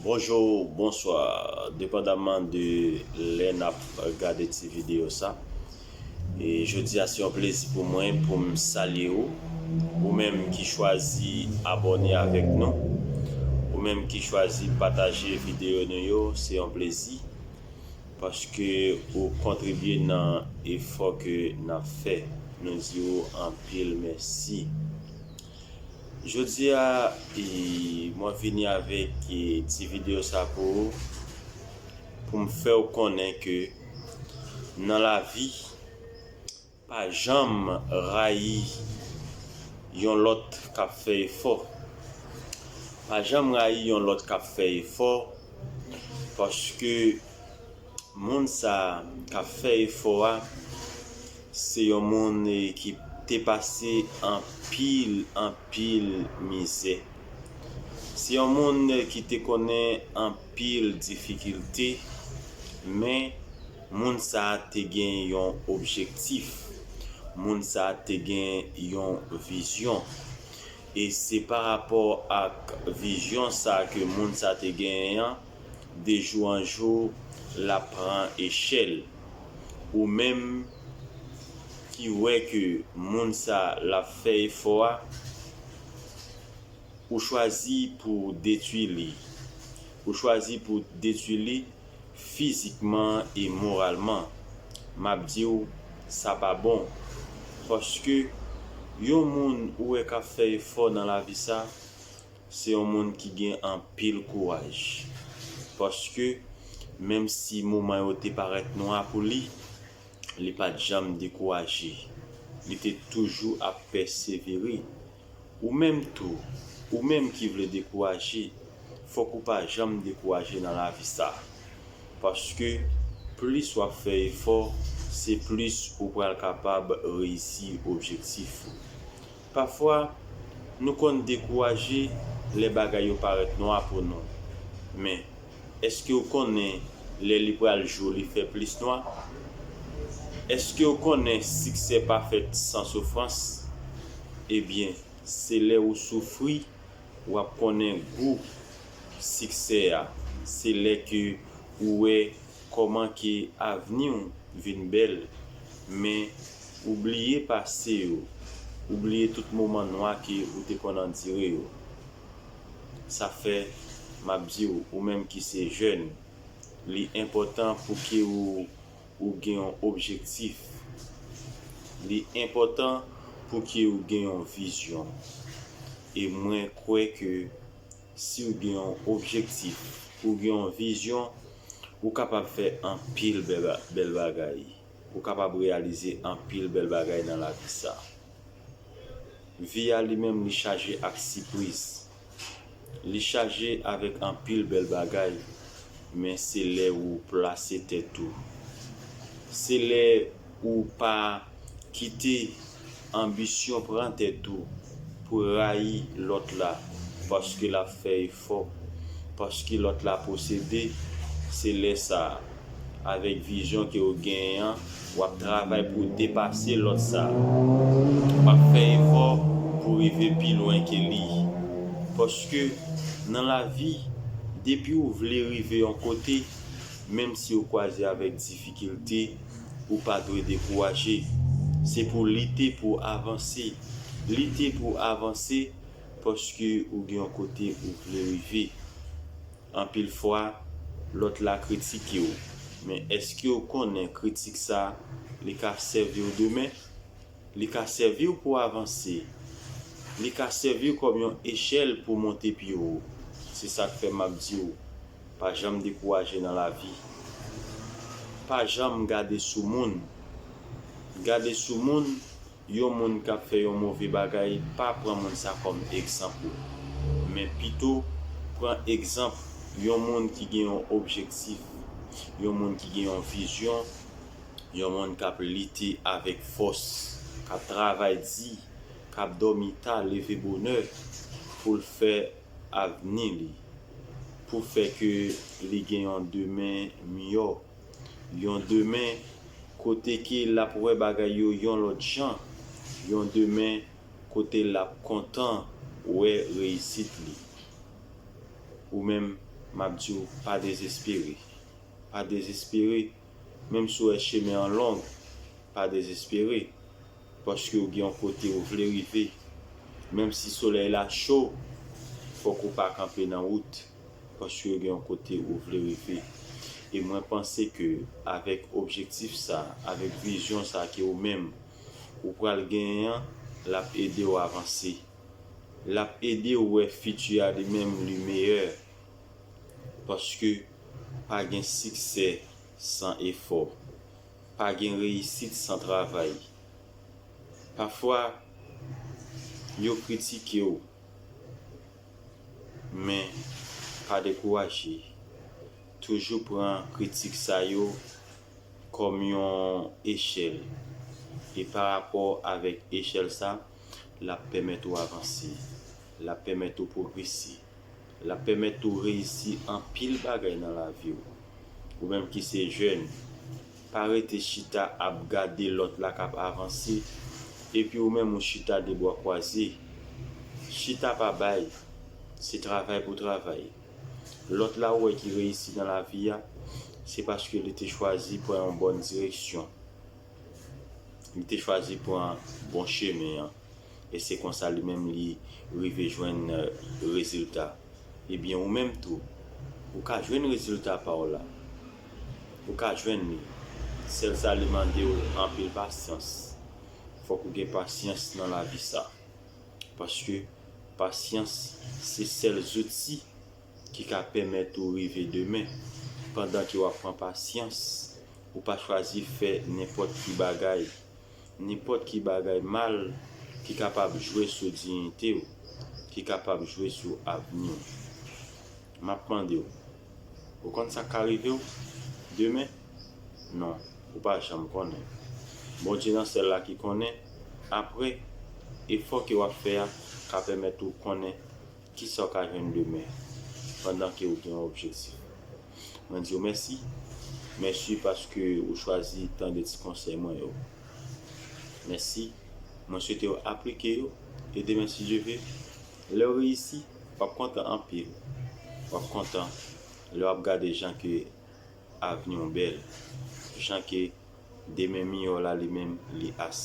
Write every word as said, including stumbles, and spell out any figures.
Bonjou, bonswa, depandaman de lè n ap gade ti videyo sa. E jodi a se yon plezi pou mwen pou m salye ou, ou menm ki chwazi abòne avèk nou, ou menm ki chwazi pataje videyo nou yo, se yon plezi paske ou kontribye nan efò ke n ap fè. Nou di ou anpil mèsi. Jodi a, e, mwen vini avèk, e, ti videyo sa pou ou, pou m fè w konnen ke nan lavi, pa janm rayi yon lòt k ap fè efò. Pa janm rayi yon lòt k ap fè efò, paske moun sa k ap fè efò a, se yon moun, e, ki te pase anpil, anpil mizè. Se yon moun, e, ki te konnen anpil difikilte, men moun sa te gen yon objektif. Moun sa te gen yon vizyon. E se pa rapò ak vizyon sa ke moun sa te genyen an, de jou an jou, l ap pran echèl. Ou menm ki wè ke moun sa l ap fè efò a, ou chwazi pou detwi li. Ou chwazi pou detwi li fizikman e moralman. M ap di w, sa pa bon. Paske yon moun ou wè k ap fè efò nan lavi sa, se yon moun ki gen anpil kouraj. Paske, menm si moman yo te parèt nwa pou li, li pa t janm dekouraje. Li te toujou ap pèsevere. Ou menm tou, ou menm ki vle dekouraje, fòk ou pa janm dekouraje nan lavi sa. Paske, plis w ap fè efò, se plis ou pral kapab reyisi objektif ou. Pafwa, nou konn dekouraje lè bagay yo parèt nwa pou nou. Men, èske w konnen lè li pral jou li fè plis nwa? Èske w konnen siksè pa fèt san soufrans? Ebyen, se lè ou soufri, w ap konnen gou siksè a. Se lè ke ou wè kòman ke avni w vin bèl, men ou bliye pase yo, ou bliye tout moman nwa ke ou te konn andire yo. Sa fè, m ap di w, ou menm ki se jèn, li enpòtan pou ke ou, ou gen yon objektif. Li enpòtan pou ke ou gen yon vizyon. E mwen kwè ke si w gen yon objektif, ou gen yon vizyon, ou kapab fè anpil bèl ba-, bèl bagay. Ou kapab reyalize anpil bèl bagay nan lavi sa. Vi a li menm, li chaje ak sipriz. Li chaje avèk anpil bèl bagay, men se lè ou plase tèt ou. Se lè ou pa kite anbisyon pran tèt ou pou rayi lòt la, paske l ap fè efò, paske lòt la posede, se lè sa a, avèk vizyon ke w genyen an, w ap travay pou w depase lòt sa a. W ap fè efò pou w rive pi lwen ke li. Paske nan lavi, depi w vle rive yon kote, menm si w kwaze avèk difikilte, ou pa dwe dekouraje. Se pou w lite pou w avanse. Lite pou w avanse, paske ou gen yon kote ou vle rive. Anpil fwa, lòt la kritike w. Men èske w konnen kritik sa, li ka sèvi w demen? Li ka sèvi w pou w avanse. Li ka sèvi w kòm yon echèl pou w monte pi wo. Se sa k fè m ap di w, pa janm dekouraje nan lavi. Pa janm gade sou moun. Gade sou moun, yon moun k ap fè yon move bagay, pa pran moun sa kòm egzanp ou. Men pito, pran egzanp yon moun ki gen yon objektif, yon moun ki gen yon vizyon, yon moun k ap lite avèk fòs, k ap travay di, k ap dòmi ta, leve bonè, pou l fè avni li, pou fè ke li gen yon demen miyò. Yon demen kote ke l ap wè bagay yo yon lòt jan. Yon demen kote l ap kontan wè reyisit li. Ou menm, m ap di w pa dezespere. Pa dezespere. Menm si w wè chemen an long, pa dezespere. Paske w gen yon kote ou vle rive. Menm si solèy la cho, fòk ou pa kanpe nan wout. Paske w gen yon kote ou vle rive. E mwen panse ke avèk objektif sa, avèk vizyon sa ke ou menm ou pral genyen an, l ap ede w avanse. L ap ede w wè fiti a li menm li meyè. Paske pa gen siksè san efò. Pa gen reyisit san travay. Pafwa, yo kritike w, men pa dekouraje. Toujou pran kritik sa yo kòm yon echèl. E pa rapò avèk echèl sa, l ap pèmèt ou avanse, l ap pèmèt ou pwogrese, l ap pèmèt ou reyisi anpil bagay nan lavi w. Ou menm ki se jèn, pa rete chita ap gade lòt la k ap avanse, epi ou menm ou chita de bra kwaze. Chita pa bay, se travay pou travay. Lòt la ou wè ki reyisi nan lavi a, se paske li te chwazi pran yon bòn direksyon. Li te chwazi pran bon chemen an. E se konsa li menm li rive jwenn, eh, rezilta. Ebyen, ou menm tou, ou ka jwenn rezilta pa w la. Ou ka jwenn li. Sèl sa li mande w anpil pasyans. Fòk ou gen pasyans nan lavi sa. Paske pasyans se sèl zouti ki ka pèmèt ou rive demen. Pandan ke w ap pran pasyans, ou pa chwazi fè nenpòt ki bagay, nenpòt ki bagay mal ki kapab jwe sou diyite w, ki kapab jwe sou avni w. M ap mande w, ou konn sa k ka rive w demen? Non, ou pa janm konnen. Bondye nan sèl la ki konnen. Apre, efò ke w ap fè a ka pèmèt ou konnen kisa w ka jwenn demen, pandan ke w gen yon objektif. Mwen di w mèsi. Mèsi paske ou chwazi tande ti konsèy mwen yo. Mèsi. Mwen swete w aplike yo. E demen, si Dye ve, lè w reyisi, w ap kontan anpil. W ap kontan lè w ap gade jan ke avni w bèl, jan ke demen miyò la li menm li asire.